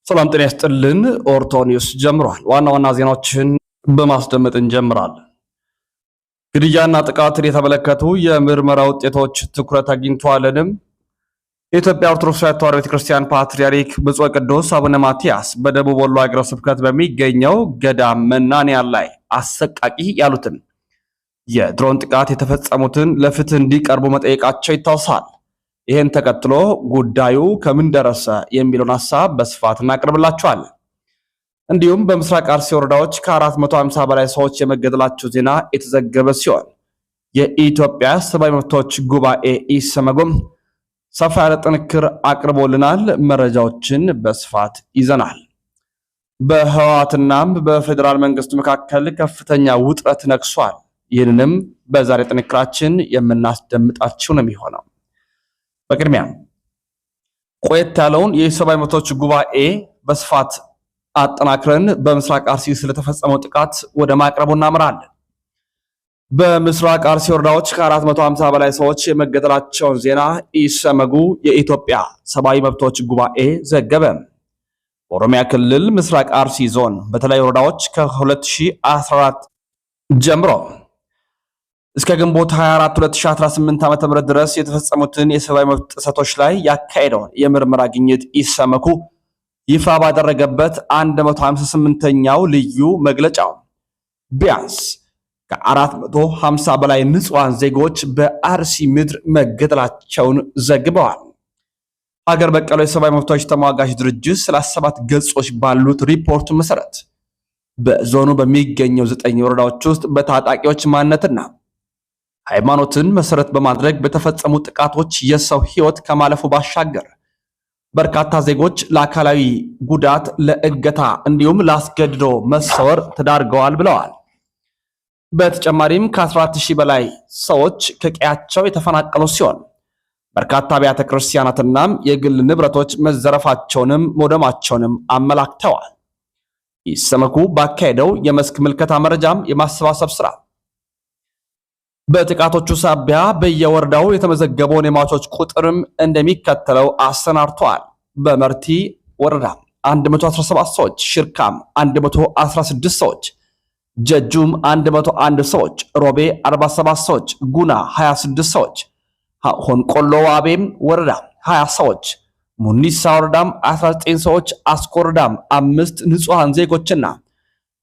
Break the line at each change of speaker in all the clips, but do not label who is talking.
ሰላም ጤና ይስጥልን። ኦርቶ ኒውስ ጀምሯል። ዋና ዋና ዜናዎችን በማስደመጥ እንጀምራለን። ግድያና ጥቃትን የተመለከቱ የምርመራ ውጤቶች ትኩረት አግኝተዋልንም። የኢትዮጵያ ኦርቶዶክስ ተዋሕዶ ቤተክርስቲያን ፓትርያርክ ብፁዕ ቅዱስ አቡነ ማትያስ በደቡብ ወሎ ሀገረ ስብከት በሚገኘው ገዳም መናንያን ላይ አሰቃቂ ያሉትን የድሮን ጥቃት የተፈጸሙትን ለፍትህ እንዲቀርቡ መጠየቃቸው ይታወሳል። ይህን ተከትሎ ጉዳዩ ከምን ደረሰ የሚለውን ሀሳብ በስፋት እናቀርብላችኋለን። እንዲሁም በምስራቅ አርሲ ወረዳዎች ከ450 በላይ ሰዎች የመገደላቸው ዜና የተዘገበ ሲሆን የኢትዮጵያ ሰብአዊ መብቶች ጉባኤ ኢሰመጉም ሰፋ ያለ ጥንክር አቅርቦልናል። መረጃዎችን በስፋት ይዘናል። በህወሓትናም በፌዴራል መንግስቱ መካከል ከፍተኛ ውጥረት ነግሷል። ይህንንም በዛሬ ጥንክራችን የምናስደምጣችሁ ነው የሚሆነው። በቅድሚያ ቆየት ያለውን የሰብአዊ መብቶች ጉባኤ በስፋት አጠናክረን በምስራቅ አርሲ ስለተፈጸመው ጥቃት ወደ ማቅረቡ እናምራለን። በምስራቅ አርሲ ወረዳዎች ከ450 በላይ ሰዎች የመገደላቸውን ዜና ኢሰመጉ የኢትዮጵያ ሰብአዊ መብቶች ጉባኤ ዘገበ። በኦሮሚያ ክልል ምስራቅ አርሲ ዞን በተለያዩ ወረዳዎች ከ2014 ጀምሮ እስከ ግንቦት 24 2018 ዓ.ም ድረስ የተፈጸሙትን የሰብአዊ መብት ጥሰቶች ላይ ያካሄደውን የምርመራ ግኝት ኢሰመኩ ይፋ ባደረገበት 158ኛው ልዩ መግለጫው ቢያንስ ከ450 በላይ ንጹሐን ዜጎች በአርሲ ምድር መገደላቸውን ዘግበዋል። ሀገር በቀሉ የሰብአዊ መብቶች ተሟጋች ድርጅት 37 ገጾች ባሉት ሪፖርቱ መሰረት በዞኑ በሚገኘው 9 ወረዳዎች ውስጥ በታጣቂዎች ማንነትና ሃይማኖትን መሰረት በማድረግ በተፈጸሙ ጥቃቶች የሰው ሕይወት ከማለፉ ባሻገር በርካታ ዜጎች ለአካላዊ ጉዳት፣ ለእገታ እንዲሁም ለአስገድዶ መሰወር ተዳርገዋል ብለዋል። በተጨማሪም ከ14,000 በላይ ሰዎች ከቀያቸው የተፈናቀሉ ሲሆን በርካታ አብያተ ክርስቲያናትና የግል ንብረቶች መዘረፋቸውንም መውደማቸውንም አመላክተዋል። ኢሰመኩ ባካሄደው የመስክ ምልከታ መረጃም የማሰባሰብ ስራ በጥቃቶቹ ሳቢያ በየወረዳው የተመዘገበውን የሟቾች ቁጥርም እንደሚከተለው አሰናድተዋል። በመርቲ ወረዳ 117 ሰዎች፣ ሽርካም 116 ሰዎች፣ ጀጁም 101 ሰዎች፣ ሮቤ 47 ሰዎች፣ ጉና 26 ሰዎች፣ ሆንቆሎ ዋቤም ወረዳ 20 ሰዎች፣ ሙኒሳ ወረዳም 19 ሰዎች፣ አስኮ ወረዳም 5 ንጹሃን ዜጎችና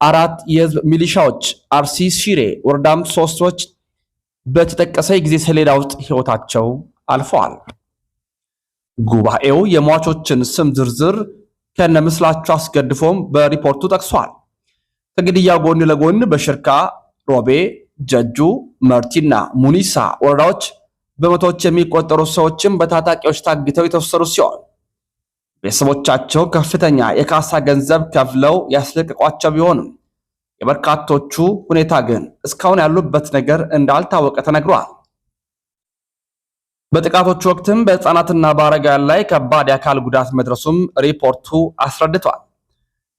4 የህዝብ ሚሊሻዎች፣ አርሲ ሲሬ ወረዳም 3 ሰዎች በተጠቀሰ የጊዜ ሰሌዳ ውስጥ ህይወታቸው አልፈዋል። ጉባኤው የሟቾችን ስም ዝርዝር ከነምስላቸው አስገድፎም በሪፖርቱ ጠቅሷል። ከግድያው ጎን ለጎን በሽርካ፣ ሮቤ፣ ጀጁ፣ መርቲና ሙኒሳ ወረዳዎች በመቶዎች የሚቆጠሩ ሰዎችም በታጣቂዎች ታግተው የተወሰዱ ሲሆን ቤተሰቦቻቸው ከፍተኛ የካሳ ገንዘብ ከፍለው ያስለቀቋቸው ቢሆንም የበርካቶቹ ሁኔታ ግን እስካሁን ያሉበት ነገር እንዳልታወቀ ተነግሯል። በጥቃቶቹ ወቅትም በህፃናትና በአረጋውያን ላይ ከባድ የአካል ጉዳት መድረሱም ሪፖርቱ አስረድቷል።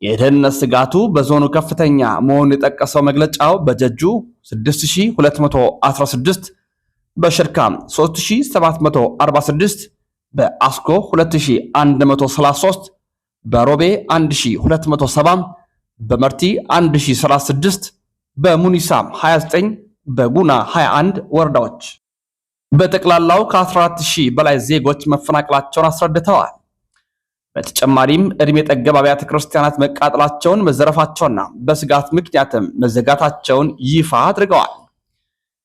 የደህንነት ስጋቱ በዞኑ ከፍተኛ መሆኑን የጠቀሰው መግለጫው በጀጁ 6216፣ በሽርካ 3746፣ በአስኮ 2133፣ በሮቤ 1270፣ በመርቲ 1036፣ በሙኒሳም 29፣ በጉና 21 ወረዳዎች በጠቅላላው ከ14,000 በላይ ዜጎች መፈናቀላቸውን አስረድተዋል። በተጨማሪም እድሜ ጠገብ አብያተ ክርስቲያናት መቃጠላቸውን፣ መዘረፋቸውና በስጋት ምክንያትም መዘጋታቸውን ይፋ አድርገዋል።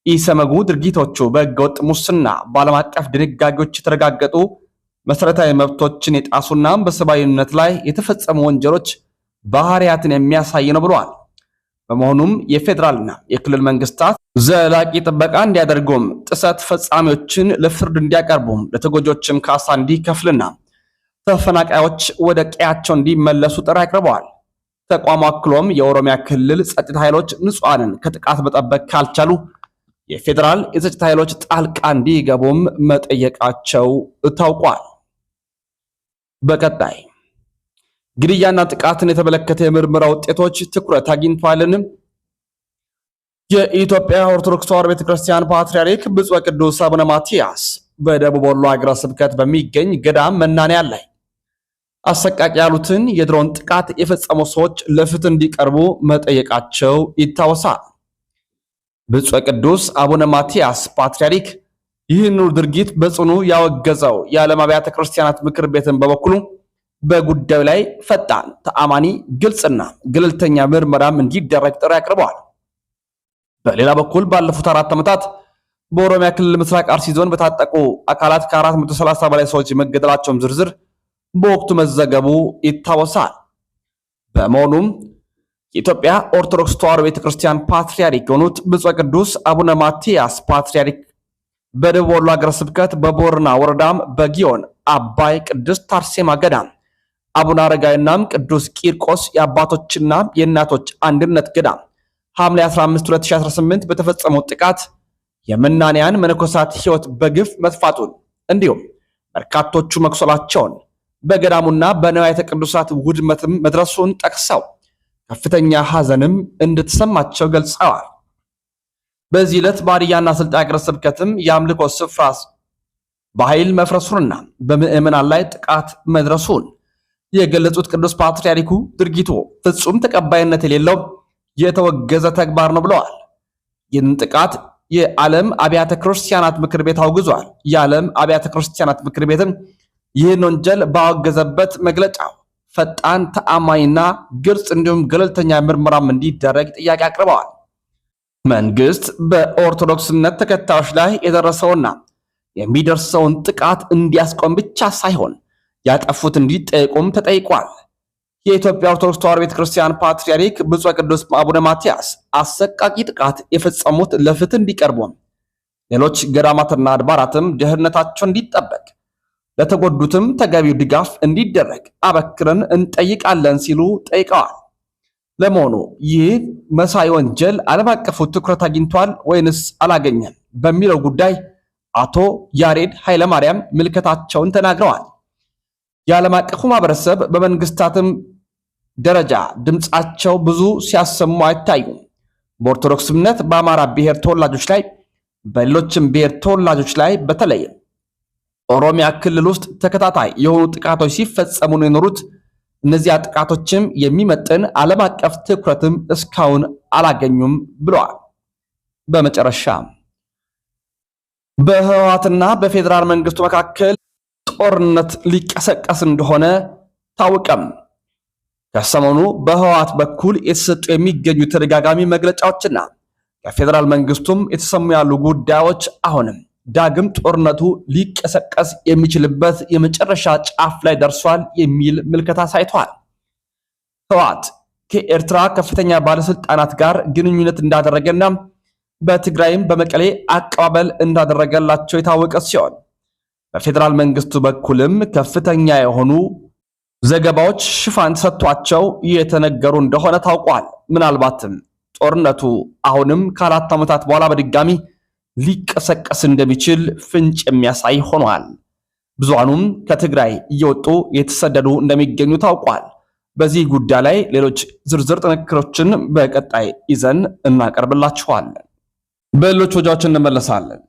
ኢሰመጉ ድርጊቶቹ በህገወጥ ሙስና፣ በዓለም አቀፍ ድንጋጌዎች የተረጋገጡ መሰረታዊ መብቶችን የጣሱና በሰብአዊነት ላይ የተፈጸሙ ወንጀሎች ባህሪያትን የሚያሳይ ነው ብለዋል። በመሆኑም የፌዴራልና የክልል መንግስታት ዘላቂ ጥበቃ እንዲያደርጉም፣ ጥሰት ፈጻሚዎችን ለፍርድ እንዲያቀርቡም፣ ለተጎጆችም ካሳ እንዲከፍልና ተፈናቃዮች ወደ ቀያቸው እንዲመለሱ ጥሪ አቅርበዋል። ተቋሙ አክሎም የኦሮሚያ ክልል ጸጥታ ኃይሎች ንጹሐንን ከጥቃት መጠበቅ ካልቻሉ የፌዴራል የጸጥታ ኃይሎች ጣልቃ እንዲገቡም መጠየቃቸው ታውቋል። በቀጣይ ግድያና ጥቃትን የተመለከተ የምርመራ ውጤቶች ትኩረት አግኝቷልን? የኢትዮጵያ ኦርቶዶክስ ተዋሕዶ ቤተክርስቲያን ፓትርያርክ ብፁዕ ቅዱስ አቡነ ማትያስ በደቡብ ወሎ ሀገረ ስብከት በሚገኝ ገዳም መናንያን ላይ አሰቃቂ ያሉትን የድሮን ጥቃት የፈጸሙ ሰዎች ለፍትህ እንዲቀርቡ መጠየቃቸው ይታወሳል። ብፁዕ ቅዱስ አቡነ ማትያስ ፓትርያርክ ይህንኑ ድርጊት በጽኑ ያወገዘው የዓለም አብያተ ክርስቲያናት ምክር ቤትን በበኩሉ በጉዳዩ ላይ ፈጣን፣ ተአማኒ፣ ግልጽና ገለልተኛ ምርመራም እንዲደረግ ጥሪ አቅርበዋል። በሌላ በኩል ባለፉት 4 ዓመታት በኦሮሚያ ክልል ምስራቅ አርሲ ዞን በታጠቁ አካላት ከ430 በላይ ሰዎች መገደላቸውን ዝርዝር በወቅቱ መዘገቡ ይታወሳል። በመሆኑም የኢትዮጵያ ኦርቶዶክስ ተዋሕዶ ቤተክርስቲያን ፓትርያርክ የሆኑት ብፁዕ ቅዱስ አቡነ ማትያስ ፓትርያርክ በደቡብ ወሎ ሀገረ ስብከት በቦረና ወረዳም በጊዮን አባይ ቅድስት አርሴማ ገዳም አቡነ አረጋዊናም ቅዱስ ቂርቆስ የአባቶችና የእናቶች አንድነት ገዳም ሐምሌ 15 2018 በተፈጸመው ጥቃት የመናንያን መነኮሳት ሕይወት በግፍ መጥፋቱን እንዲሁም በርካቶቹ መቁሰላቸውን በገዳሙና በንዋያተ ቅዱሳት ውድመትም መድረሱን ጠቅሰው ከፍተኛ ሐዘንም እንደተሰማቸው ገልጸዋል። በዚህ ዕለት በሀዲያና ስልጤ ሀገረ ስብከትም የአምልኮ ስፍራ በኃይል መፍረሱንና በምዕመናን ላይ ጥቃት መድረሱን የገለጹት ቅዱስ ፓትርያርኩ ድርጊቱ ፍጹም ተቀባይነት የሌለው የተወገዘ ተግባር ነው ብለዋል። ይህን ጥቃት የዓለም አብያተ ክርስቲያናት ምክር ቤት አውግዟል። የዓለም አብያተ ክርስቲያናት ምክር ቤትም ይህን ወንጀል ባወገዘበት መግለጫው ፈጣን፣ ተአማኒና ግልጽ እንዲሁም ገለልተኛ ምርመራም እንዲደረግ ጥያቄ አቅርበዋል። መንግስት በኦርቶዶክስነት ተከታዮች ላይ የደረሰውና የሚደርሰውን ጥቃት እንዲያስቆም ብቻ ሳይሆን ያጠፉት እንዲጠየቁም ተጠይቋል። የኢትዮጵያ ኦርቶዶክስ ተዋሕዶ ቤተክርስቲያን ፓትርያርክ ብፁዕ ቅዱስ አቡነ ማትያስ አሰቃቂ ጥቃት የፈጸሙት ለፍትህ እንዲቀርቡ፣ ሌሎች ገዳማትና አድባራትም ደህንነታቸው እንዲጠበቅ፣ ለተጎዱትም ተገቢው ድጋፍ እንዲደረግ አበክረን እንጠይቃለን ሲሉ ጠይቀዋል። ለመሆኑ ይህ መሳይ ወንጀል ዓለም አቀፉ ትኩረት አግኝቷል ወይንስ አላገኘም በሚለው ጉዳይ አቶ ያሬድ ኃይለማርያም ምልከታቸውን ተናግረዋል። የዓለም አቀፉ ማህበረሰብ በመንግስታትም ደረጃ ድምፃቸው ብዙ ሲያሰሙ አይታዩም። በኦርቶዶክስ እምነት በአማራ ብሔር ተወላጆች ላይ፣ በሌሎችም ብሔር ተወላጆች ላይ በተለይ ኦሮሚያ ክልል ውስጥ ተከታታይ የሆኑ ጥቃቶች ሲፈጸሙ ነው የኖሩት። እነዚያ ጥቃቶችም የሚመጥን ዓለም አቀፍ ትኩረትም እስካሁን አላገኙም ብለዋል። በመጨረሻ በህወሓትና በፌዴራል መንግስቱ መካከል ጦርነት ሊቀሰቀስ እንደሆነ ታወቀም። ከሰሞኑ በህወሓት በኩል የተሰጡ የሚገኙ ተደጋጋሚ መግለጫዎችና ከፌዴራል መንግስቱም የተሰሙ ያሉ ጉዳዮች አሁንም ዳግም ጦርነቱ ሊቀሰቀስ የሚችልበት የመጨረሻ ጫፍ ላይ ደርሷል የሚል ምልከታ አሳይቷል። ህወሓት ከኤርትራ ከፍተኛ ባለስልጣናት ጋር ግንኙነት እንዳደረገና በትግራይም በመቀሌ አቀባበል እንዳደረገላቸው የታወቀ ሲሆን በፌዴራል መንግስቱ በኩልም ከፍተኛ የሆኑ ዘገባዎች ሽፋን ተሰጥቷቸው የተነገሩ እንደሆነ ታውቋል። ምናልባትም ጦርነቱ አሁንም ከ4 ዓመታት በኋላ በድጋሚ ሊቀሰቀስ እንደሚችል ፍንጭ የሚያሳይ ሆኗል። ብዙሃኑም ከትግራይ እየወጡ የተሰደዱ እንደሚገኙ ታውቋል። በዚህ ጉዳይ ላይ ሌሎች ዝርዝር ጥንክሮችን በቀጣይ ይዘን እናቀርብላችኋለን። በሌሎች ወጃዎች እንመለሳለን።